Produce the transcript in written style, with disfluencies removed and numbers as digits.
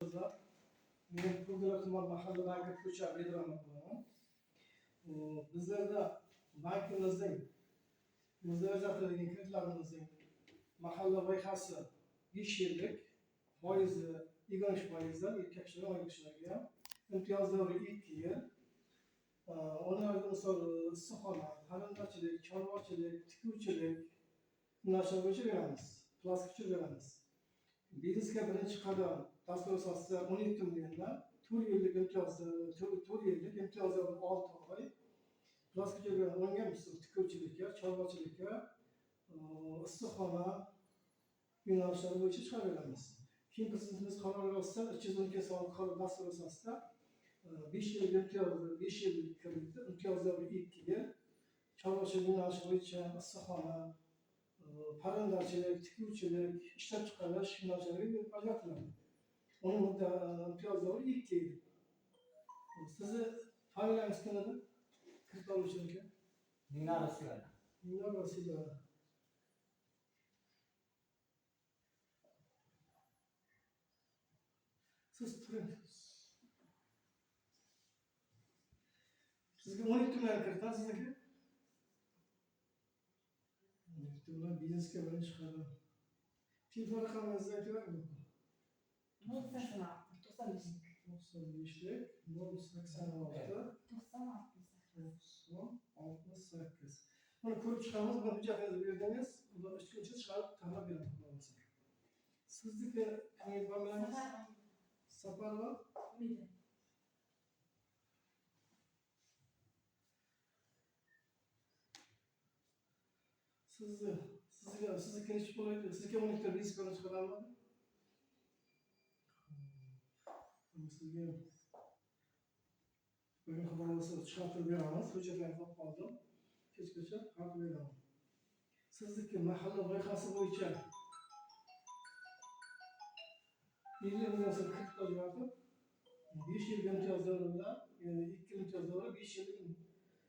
Men Ko'kdala tuman mahalla banki ko'cha Bedraman bo'laman. Bizlarda bankimizning bizda ajratilgan kreditlarimizning mahalla loyihasi 5 yillik, foizi 23%dan erkak kishilar, ayol kishilarga ham imtiyoz davri 2 yil. Ular misol issiqxona, parrandachilik, chorvachilik, tikuvchilik yo'nalishlari bo'yicha beramiz. Plastik uchun beramiz. Biznesga birinchi qadam dasturi asosida 17 milliondan 4 yillik imtiyoz, 4 yillik imtiyoz 6 oy. Plastik uchun o'nga misol tikuvchilikka, chorvachilikka, issiqxona yo'nalishlari bo'yicha chiqarib beramiz. Keyin prezidentimiz qarori asosida 312 sonli qaror dasturi asosida 5 yillik imtiyoz, 5 yillik kredit imtiyoz davri 2 yil, chorvachilik yo'nalishi bo'yicha issiqxona, parrandachilik, tikuvchilik, ishlab chiqarish yo'nalishlariga ajratiladi. Uning imtiyoz davri 2 yil. Sizni familiyangiz kim edi? Kredit oluvchiniki? Minglar Rossiyada. Minglar Vasilova. Siz turing. Sizga 12 million kiritadi sizniki? 12 million biznesga birinchi qadam. Telefon raqamingizni aytib bering. 086 95 95lik 086 90 90 68. Buni ko'rib chiqamiz, buni hujjatingizni berdingiz, buni ishga chiqarib tanlab beramiz, xudo xohlasa. Sizniki kimga familiyangiz? Saparova. Umida. Sizni, sizga, sizniki nechi pul edi? Sizniki 12 ta biznes bilan chiqarilmadi? Sizga bugun xudo xohlasa chiqartirib beramiz. Hujjatlarni topib oldim. Kechgacha chiqartirib beraman. Sizniki mahalla loyihasi bo'yicha 50 million so'm kredit ajratib, 5 yillik imtiyoz davri bilan, ya'ni 2 yil imtiyoz davri, 5 yillik